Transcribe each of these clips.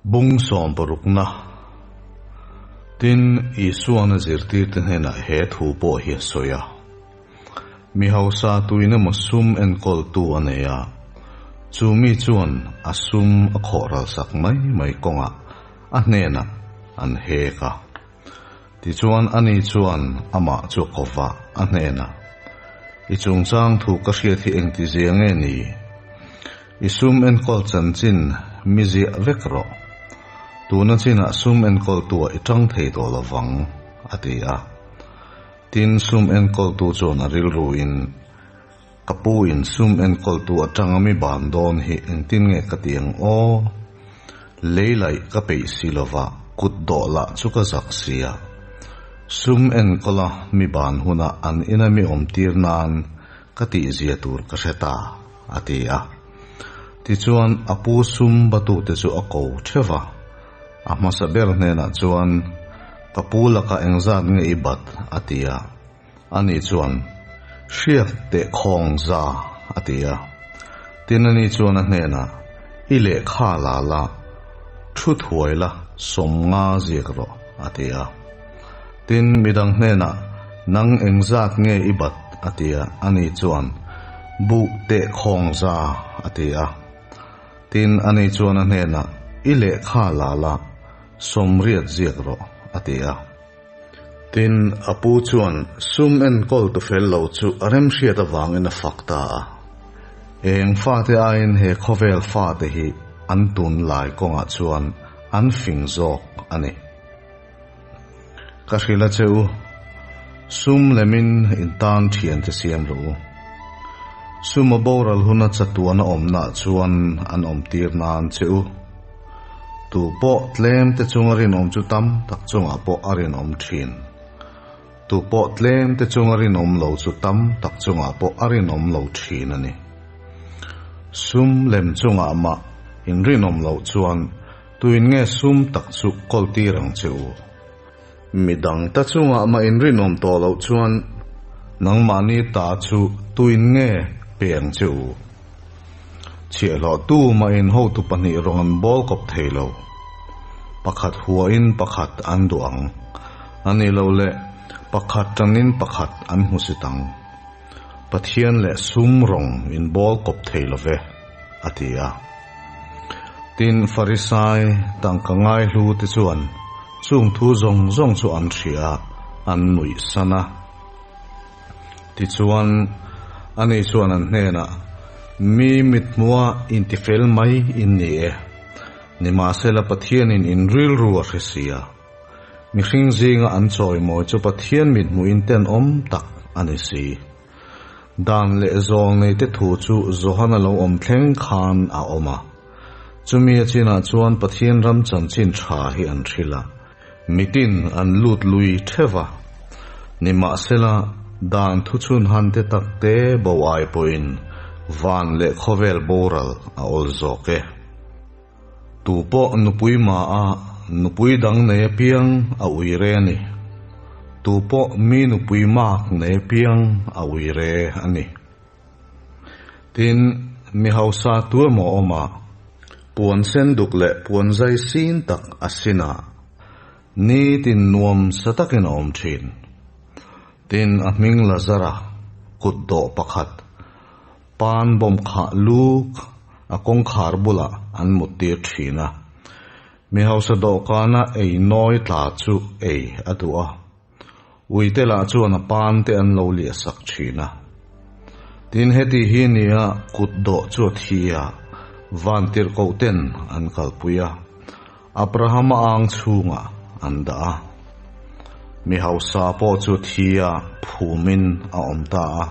Bung sawmparukna Tin, Isuan a zirtirte hnenah he thu pawh hi a sawi a, Mi hausa tuin emaw sum enkawltu a nei a, chu mi chuan a sum a khawh ralsak mai mai kawngah a hnenah an hek a. Tichuan ani chuan amah chu a kawva a hnenah, I chungchang thu ka hriat hi engtizia nge ni? I sum enkawl chanchin mi ziah vek rawh. Tuna chinah sum enkawltuah i tang thei tawh lo vang, a ti a. Tin, sum enkawltu chuan a rilruin, Ka pu in sum enkawltu atanga mi ban dawn hi engtin nge ka ti ang aw? Lei laih ka peih si lova, kut dawh lah chu ka zak sia. Sum enkawla mi ban huna an ina mi awmtir nan ka tihzia tur ka hre ta, a ti a. Tichuan, a pu sum batute chu a ko theuh va. A hmasa ber hnenah chuan, Ka pu lakah engzat nge i bat? a ti a. Ani chuan, Hriak teh khawng za, a ti a. Tin, ani chuan a hnenah, I lehkha la la, thu thuai la, 50 ziak rawh, a ti a. Tin, midang hnenah, Nang engzat nge i bat? a ti a. Ani chuan, Buh teh khawng za, a ti a. Tin, ani chuan a hnenah, I lehkha la la, 80 ziak rawh, a ti a. Tin, a pu chuan sum enkawl tu fel lo chu a remhriat avangin a fak ta a. Eng fate aiin he khawvel fate hi an tunlai kawngah chuan an fing zawk a ni. Ka hrilh a che u, sum lemin in tan thiante siam rawh u. Sum a boral huna chatuan a awmnaah chuan an awmtir nan che u. Tu pawh tlem te chunga rinawm chu tam tak chungah pawh a rinawm thin. Tu pawh tlem te chunga rinawm lo chu tam tak chungah pawh a rinawm lo thin a ni. Sum lem chungah mah in rinawm loh chuan tuin nge sum tak chu kawl tir ang che u? Midang ta chungah mah in rinawm tawh loh chuan nangmahni ta chu tuin nge pe ang che u? Chhiahhlawh tu mah in hotu pahnih rawng an bawl kawp thei lo. Pakhat huahin pakhat an duh ang. A nih loh leh pakhat tanin pakhat an hmusit ang. Pathian leh sum rawng in bawl kawp thei lo ve, a ti a. Tin, Farisai tangka ngaihlu te chuan chung thu zawng zawng chu an hria a, an nuih san a. Tichuan, ani chuan an hnenah, Mi mithmua intifel mai in ni e. Nimahsela Pathianin in rilru a hre si a. Mihring zinga an chawimawi chu Pathian mithmuhin tenawm tak a ni si. Dan leh zawlneite thu chu Johana lo awm thleng khan a awm a. Chumi a chinah chuan Pathian ram chanchin tha hi an hrilh a. Mitin an lut lui theuh a, nimahsela dan thuchhun han te tak te bo ai pawhin van leh khawvel boral a awl zawk e. Tu pawh nupui ma a nupui dang nei apiang a ui re a ni. Tu pawh mi nupui mak nei apiang a ui re a ni. Tin, mi hausa tu emaw awm a, puan sen duk leh puan zai sin tak a sin a, nitin nuam sa takin a awm thin. Tin, a hming Lazara kut dawh pakhat, pan bawm khah luk a kawngkhar bulah an muttir thin a. Mi hausa dawhkana ei nawi tla chu ei a duh a. Uite lah chuan a pan te an lo liah sak thin a. Tin, heti hi nia kut dawh chu a thi a, vantirhkoh ten an kalpui a, Abrahama ang chhungah an dah a. Mi hausa pawh chu thi a phumin a awm ta a.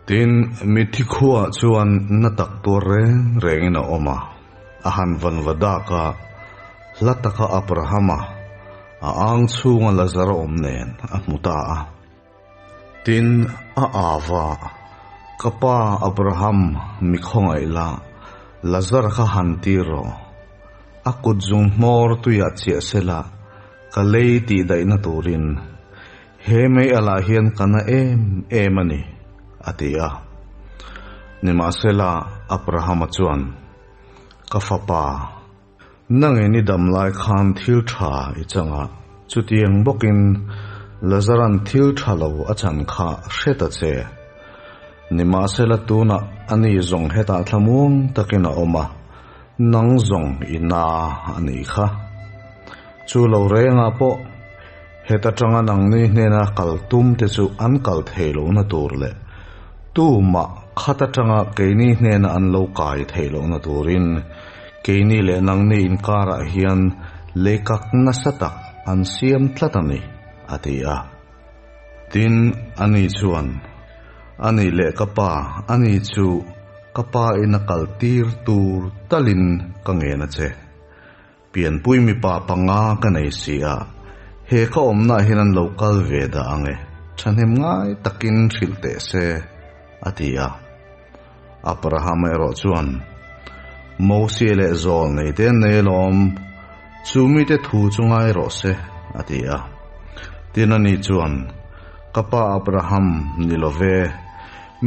Tin, mitthi khuaah chuan na tak tuar reng rengin a awm a, a han vanva dak a, hla taka Abrahama a ang chhunga Lazara awm nen a hmu ta a. Tin, a ava, Ka pa Abraham, mi khawngaih la, Lazara kha han tir rawh. A kut zung hmawr tuiah chiah sela, ka lei tih daihna turin. He mei alah hian ka na em em a ni, a ti a. Nimahsela, Abrahama chuan, Ka fapa, Nangin i dam lai khan thil tha i chang a, chutiang bawkin Lazaran thil tha lo a chan kha hre ta che. Nimahsela tunah ani zawng hetah thlamuang takin a awm a, nang zawng i na a nih kha. Chu lo rengah pawh heta tanga nangni hnena kal tum te chu an kal thei lohna tur leh tumah khat atanga keini hnena an lo kai thei lohna turin keini leh nangni inkarah hian leikak nasa tak an siam tlat a ni, a ti a. Tin, ani chuan, Ani leh ka pa, ani chu ka pa ina kal tir tur talin ka ngen a che. Pianpui mipa panga ka nei si a, he ka awmnaah hian an lo kal ve dah ang e, thahnem ngai takin hrilh teh se, a ti a. Abrahama erawh chuan, Mosia leh zawl nei te an nei alawm, chu mite thu chu ngai rawh se, a ti a. Tin ani chuan, Ka pa Abraham, ni lo ve,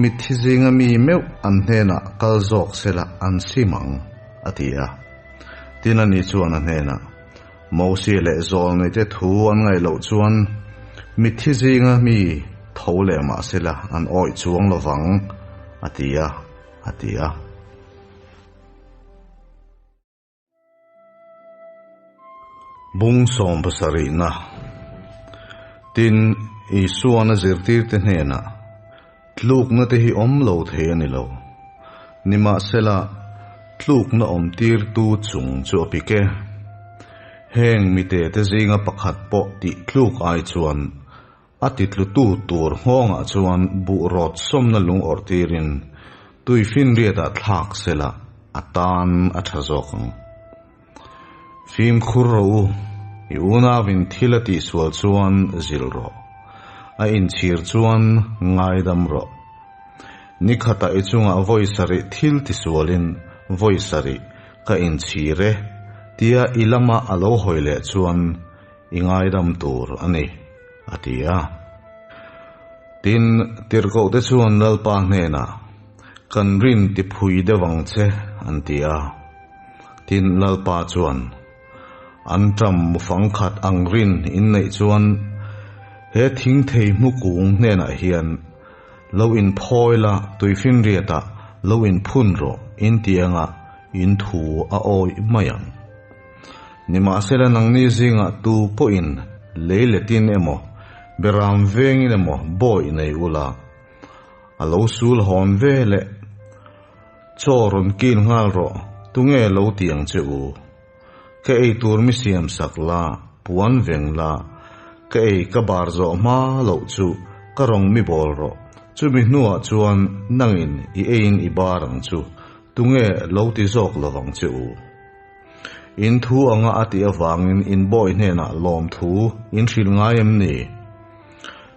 mitthi zinga mi meuh an hnenah kal zawk sela an sim ang, a ti a. Tin ani chuan a hnenah, Mosia leh zawlneite thu an ngaih loh chuan mitthi zinga mi tho leh mah sela an awih chuang lovang, a ti a, a ti a. Bung sawmpasarihna Tin, Isuan a zirtirte hnenah, Tlukna te hi awm lo thei a ni lo. Nimahsela, tlukna awmtirtu chung chu a pik e. Heng mitete zinga pakhat pawh tih tluk ai chuan a titlutu tur nghawngah chuan buh rawt sawmna lung awrh tirin tuifinriatah thlak sela a tan a tha zawk ang. Fimkhur rawh u, i unauin thil a tihsual chuan zil rawh, a inchhir chuan ngaidam rawh. Ni khatah i chungah vawi sarih thil tisualin vawi sarih ka inchhir e tia i lama a lo hawi leh chuan i ngaidam tur a ni, a ti a. Tin, tirhkohte chuan Lalpa hnenah, Kan rin tiphui deuh ang che, an ti a. Tin, Lalpa chuan, An ṭam mufang khat ang rin in neih chuan he thing thei hmu kung hnenah hian lo inphawi la, tuifinriatah lo inphun rawh in ti anga in thu a awih mai ang. Nimahsela nangni zingah tu pawhin lei letin emaw, beram vengin emaw bawih nei ula, a lo sul hawn ve leh. Chaw rawn kil nghal rawh, tunge lo ti ang che u? Ka ei tur mi siam sak la, puan veng la, ka ei ka bar zawh hma loh chu ka rawng mi bawl rawh, chumi hnuah chuan nangin i eiin i bar ang chu, tunge lo ti zawk lovang che u? In thu anga a tih avangin in bawi hnenah lawmthu in hrilh ngai em ni?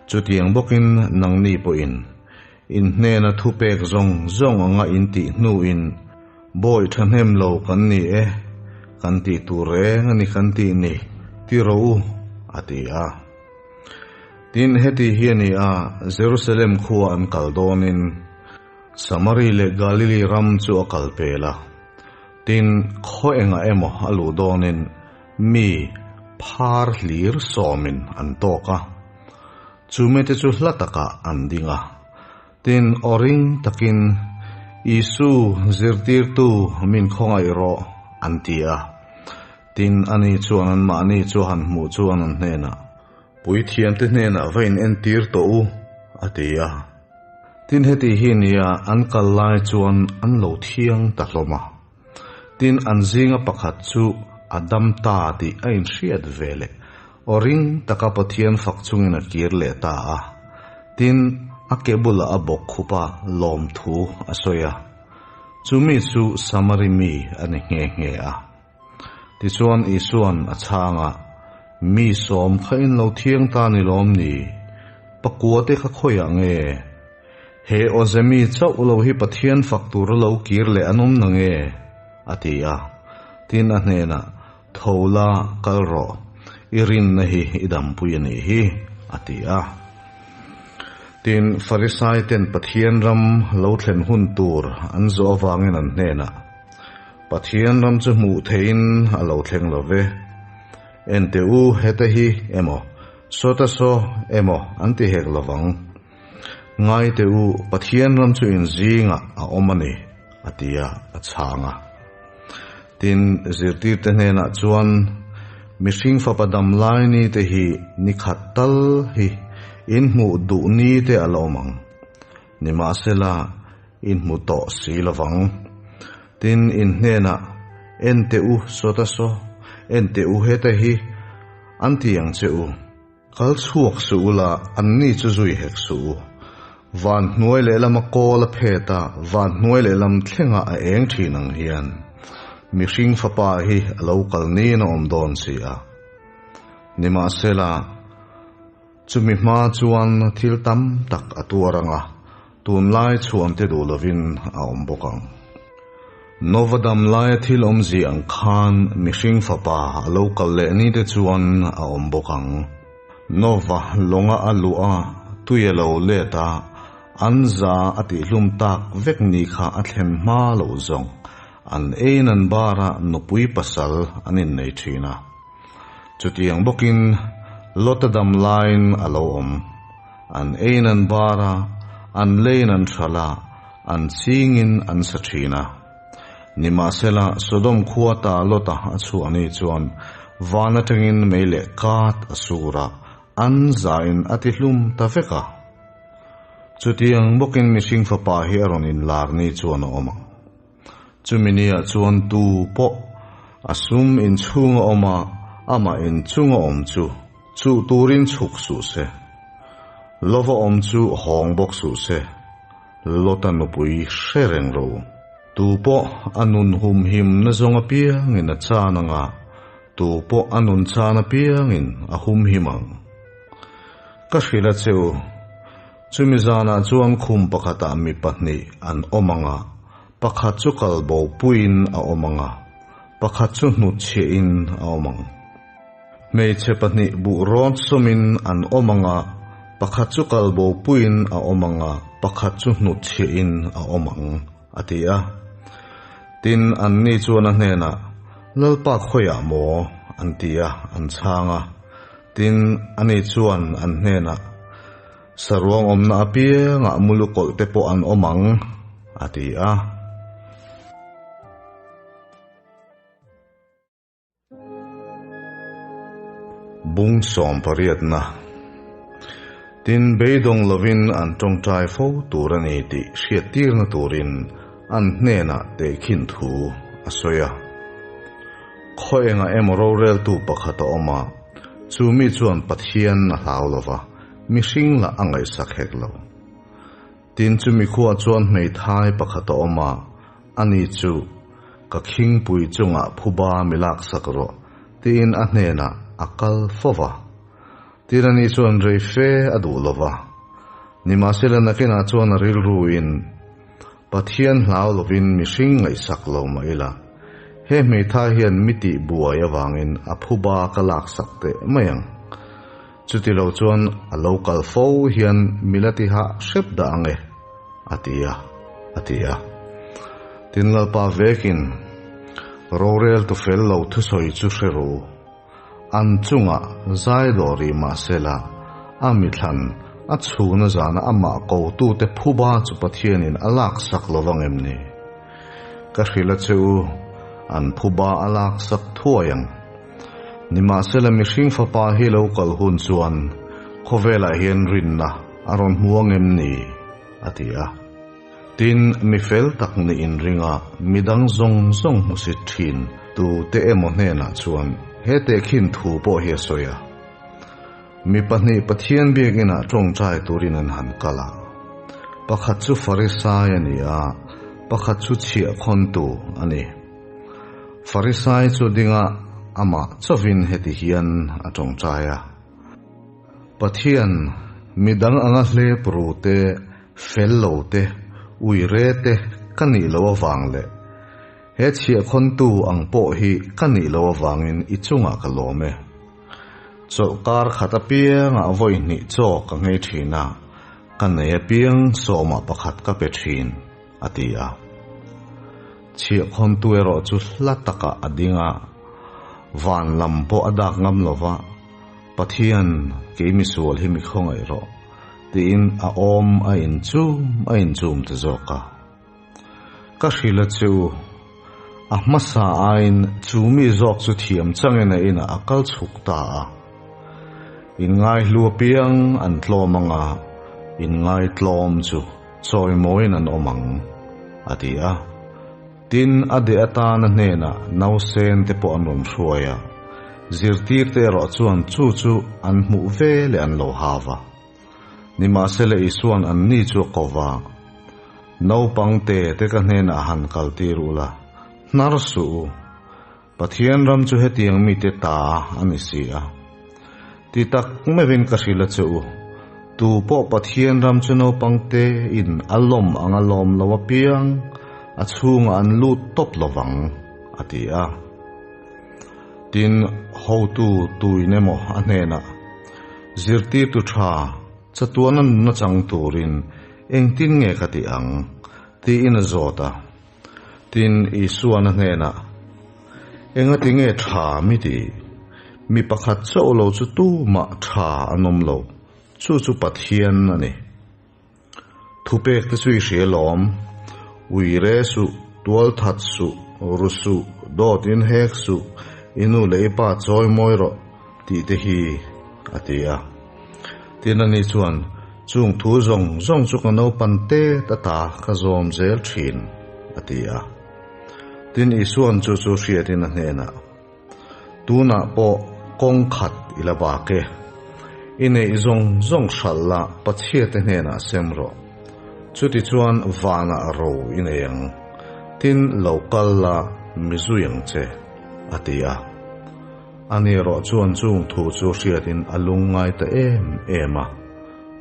Chutiang bawkin nangni pawhin In hnena thupek zawng zawng anga in tih hnuin bawi thahnem lo kan ni e, kan tih tur reng a ni kan tih ni, ti rawh u, a ti a. Tin, heti hi a ni a, Jerusalem khua an kal dawnin Samari leh Galili ram chu a kal pel a. Tin, khaw engah emaw a luh dawnin mi phar hlir sawmin an tawk a. Chu mite chu hla takah an ding a, tin aw ring takin, Isu, zirtirtu, min khawngaih rawh, an ti a. Tin, ani chuan anmahni chu han hmuh chuan an hnenah, Puithiamte hnenah va in entir tawh u, a ti a. Tin, heti hi nia an kal lai chuan an lo thiang ta hlawm a. Tin, an zinga pakhat chu a dam ta tih a inhriat ve leh aw ring taka Pathian fak chungin a kir leh ta a. Tin, a ke bulah a bawk khup a, lawmthu a sawi a. Chu mi chu Samari mi a ni nghe nghe a. Tichuan Isua'n a chhang a, Mi sawm kha in lo thiang ta ni lawm ni? Pakua te kha khawiah nge? He awzemi chauh lo hi Pathian fak tura lo kir leh an awm na nge? a ti a. Tin a hnenah, Tho la, kal rawh, i rinna hi i dampui a nih hi, a ti a. Tin, Farisai ten Pathian ram lo thlen hun tur an zawh avangin an hnenah, Pathian ram chu hmuh theihin a lo thleng lo ve. En teh u, heta hi emaw, sawta saw emaw an ti hek lo vang. Ngai teh u, Pathian ram chu in zingah a awm a ni, a ti a, a chhang a. Tin, zirtirte hnenah chuan, Mihring fapa dam lai ni te hi ni khat tal hi in hmuh duh ni te a la awm ang. Nimahsela, in hmu tawh si lo vang. Tin, in hnenah, En teh u, sawta saw, en teh u heta hi, an ti ang che u. Kal chhuak suh ula, anni chu zui hek suh u. Van hnuai lehlama kawl a phet a, van hnuai lehlam thlengah a eng thin ang hian, mihring fapa hi a lo kal niin a awm dawn si a. Nimahsela, chumi hma chuan thil tam tak a tuar ang a, Tunlai chhuan te duh lovin a awm bawk ang. Nova dam laia thil awmzia ang khan mihring fapa a lo kal leh ni te chuan a awm bawk ang. Nova lawnga a luh a, tui a lo let a, an za a tihhlum tak vek ni kha a thlen hma loh zawng an ein an bara nupui pasal an innei thin a. Chutiang bawkin Lota dam laiin a lo awm. An ein an bar a, an lein an hral a, an chingin an sa thin a. Nimahsela, Sodom khua ta Lota a chhuah ni chuan van atangin mei leh kat a sur a, an zain a ti hlum ta vek a. Chutiang bawkin mihring fapa hi a rawn inlar ni chuan a awm ang. Chumi niah chuan tu pawh a sum inchhunga awm a, amah inchunga awm chu chuh turin chhuk suh se. Lova awm chu hawng bawk suh se. Lota nupui hre reng ro. Tu pawh a nun humhim na zawng apiangin a chan ang a, tu pawh a nun chan apiangin a humhim ang. Ka hrilh a che u. Chumi zanah chuan khum pakhatah mi pahnih an awm ang a, pakhat chu kal bo puiin a awm ang a, pakhat chu hnutchhiahin a awm ang. Hmeichhe pahnih buh rawn sawmin an awm ang a, pakhat chu kal bo puiin a awm ang a, pakhat chu hnutchhiahin a awm ang, a ti a. Tin, anni chuan a hnenah, Lalpa khawiah maw? an ti a, an chhang a. Tin, ani chuan an hnenah, Saruang awmna apiangah mulu kawlh te pawh an awm ang, a ti a. Bung sawm pariatna Tin, beidawng lovin an tawngtai fo tur a ni tih hriattirna turin an hnenah tehkhin thu a sawi a. Khaw engah emaw roreltu pakhat a awm a, chu mi chuan Pathian a hlau lo va, mihring lah a ngaihsak hek lo. Tin, chumi khuah chuan hmeithai pakhat a awm a, ani chu, Ka khingpui chungah phuba mi laksak rawh, tiin a hnenah a kal fo va. Tin, ani chuan rei fe a duh lo va. Nimahsela nakinah chuan a rilruin, Pathian hlau lovin mihring ngaihsak lo mah ila, he hmeithai hian mi tih buai avangin a phuba ka laksak teh mai ang. Chuti lo chuan a lo kal fo hian mi la ti hah hrep dah ang e, a ti a, a ti a. Tin Lalpa vekin, Rorel tu fel lo thusawi chu hre ru. An chungah zai dawh rih mah sela, a mithlan a chhuna zana amah kotute phuba chu Pathianin a laksak lo vang em ni? Ka hrilh a che u, an phuba a laksak thuai ang. Nimahsela mihring fapa hi lo kal hun chuan khawvelah hian rinna a rawn hmu ang em ni? a ti a. Tin, mi fel tak nih inringa midang zawng zawng hmusit thin tu te emaw hnenah chuan he tehkhin thu pawh hi a sawi a. Mi pahnih Pathian biakinah tawngtai turin an han kal a. Pakhat chu Farisai a ni a, pakhat chu chhiahkhawntu a ni. Farisai chu dinga amah chauhin heti hian a tawngtai a. Pathian, midang anga hlep ru te, fel lo te, ui re te ka nih loh avang leh he chhiahkhawntu ang pawh hi ka nih loh avangin i chungah ka lawm e. Chawlhkar khat apiangah vawi hnih chaw ka nghei thin a, ka nei apiang sawmah pakhat ka pe thin, a ti a. Chhiahkhawntu erawh chu hla takah a ding a, van lam pawh a dak ngam lo va, Pathian, kei misual hi mi khawngaih rawh, tiin a awm a inchum a inchum ta zawk a. Ka hrilh a che u, a hmasa aiin chu mi zawk chu thiam changin a inah a kal chhuk ta a. Inngaihlu apiang an tlawm ang a, inngaitlawm chu chawimawiin an awm ang, a ti a. Tin, a deh atana hnenah nausen te pawh an rawn hruai a, zirtirte erawh chuan chu chu an hmuh ve leh an lo hau a. Nimahsela Isua'n anni chu a ko va, Naupang te te ka hnenah han kaltir ula, hnar suh u. Pathian ram chu hetiang mite ta a ni si a. Ti tak meuhin ka hrilh a che u, tu pawh Pathian ram chu naupang te in a lawm ang a lawm lo apiang, a chhungah an lut tawp lo vang, a ti a. Tin, hotu tuin emaw a hnenah, Zirtirtu tha, chatuana nunna chang turin engtin nge ka tih ang? tiin a zawt a. Tin, Isuan a hnenah, Engati nge tha mi tih? Mi pakhat chauh lo chu tumah tha an awm lo, chu chu Pathian a ni. Thupek te chu i hria lawm. Ui re suh, tual that suh, ru suh, dawt in hek suh, i nu leh i pa chawi mawi rawh tih te hi, a ti a. Tin ani chuan, Chung thu zawng zawng chu ka naupan tet ata ka zawm zel thin, a ti a. Tin Isua'n chu chu hriatin a hnenah, Tunah pawh kawng khat i la bak e. I neih zawng zawng hralh la Pathiate hnenah sem rawh. Chutichuan vanah ro i nei ang. Tin, lo kal la mi zui ang che, a ti a. Ani erawh chuan chung thu chu hriatin a lungngai ta em em a,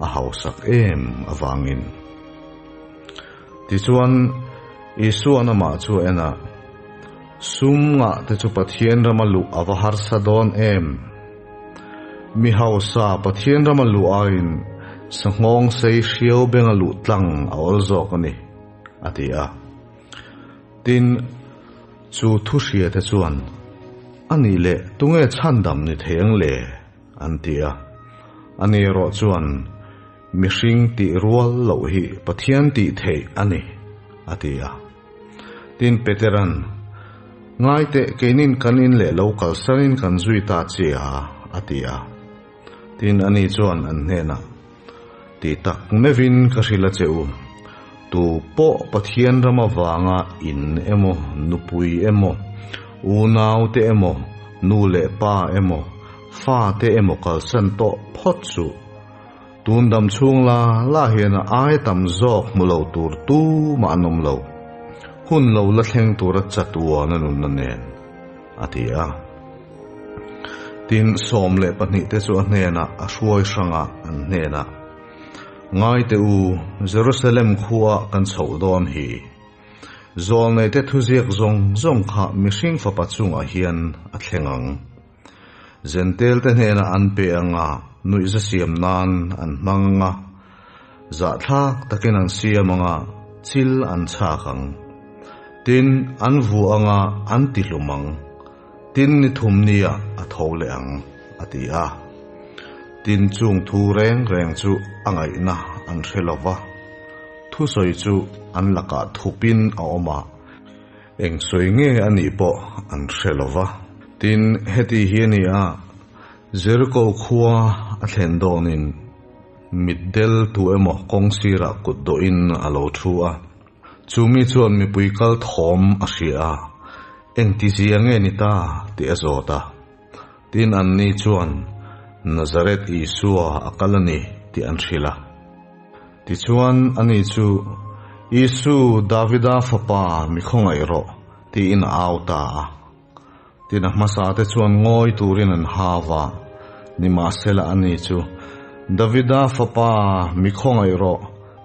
a hausak em avangin. Tichuan, Isua'n amah chu a en a, Sum ngah te chu Pathian rama luh a va harsa dawn em? Mi hausa Pathian rama luh aiin sanghawng sei hriau benga luh tlang a awl zawk a ni, a ti a. Tin, chu thu hria te chuan, A nih leh tunge chhandam ni thei ang le? an ti a. Ani erawh chuan, Mihring tih rual loh hi Pathian tih theih a ni, a ti a. Tin, Petera'n, Ngai teh, keinin kan in leh lo kalsanin kan zui ta che a, a ti a. Tin, ani chuan an hnenah, Ti tak meuhin ka hrilh a che u, tu pawh Pathian ram avanga in emaw, nupui emaw, unaute emaw, nu leh pa emaw, fate emaw kalsan tawh phawt suh. Tun dam chhung la la hian a ai tam zawk hmu lo tur tumah an awm lo. Hun lo la thleng tura chatuan a nunna nen, a ti a. Tin, 12 te chu a hnenah a hruai hrangah an hnenah, Ngai teh u, Jerusalem khuaah kan chhoh dawn hi. Zawlneite thuziak zawng zawng kha mihring fapa chungah hian a thleng ang. Zentelte hnenah an pe ang a, nuihza siam nan an hmang ang a, zahthlak takin an siam ang a, chil an chhak ang. Tin, an vuah ang a, an tihlum ang. Tin, ni thum nia a tho leh ang, a ti a. Tin, chung thu reng reng chu a ngaihna an hre lo va, thusawi chu an lakah thupin a awm a. Eng sawi nge a nih pawh an hre lo va. Tin, heti hi a ni a, Jeriko khua a thlen dawnin mitdel tu emaw kawng sirah kut dawhin a lo thu a. Chu mi chuan mipui kal thawm a hria a, Engtizia nge ni ta? tih a zawt a. Tin, anni chuan, Nazareth Isua a kal a ni, tih an hrilh a. Tichuan, ani chu, Isu, Davida fapa, mi khawngaih rawh, tiin a au ta a. Tin, a hmasate chuan ngawi turin an hau a, nimahsela ani chu, Davida fapa, mi khawngaih rawh,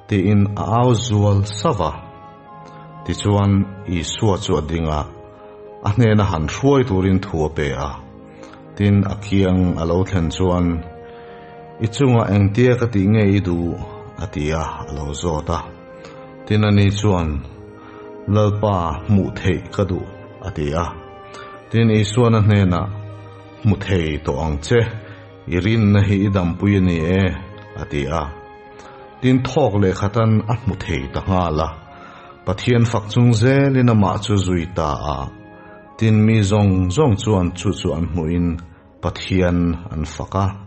tiin a au zual sauh a. Tichuan, Isua chu a ding a, a hnena han hruai turin thu a pe a. Tin, a kiang a lo thlen chuan, I chungah engtia ka tih nge i duh? a ti a, a lo zawt a. Tin, ani chuan, Lalpa, hmuh theih ka duh, a ti a. Tin, Isuan a hnenah, Hmu thei tawh ang che, i rinna hi i dampui a ni e, a ti a. Tin, thawk leh khatan a hmu thei ta nghal a. Pathian fak chung zelin amah chu zui ta a. Tin, mi zawng zawng chuan chu chu an hmuhin Pathian an fak a.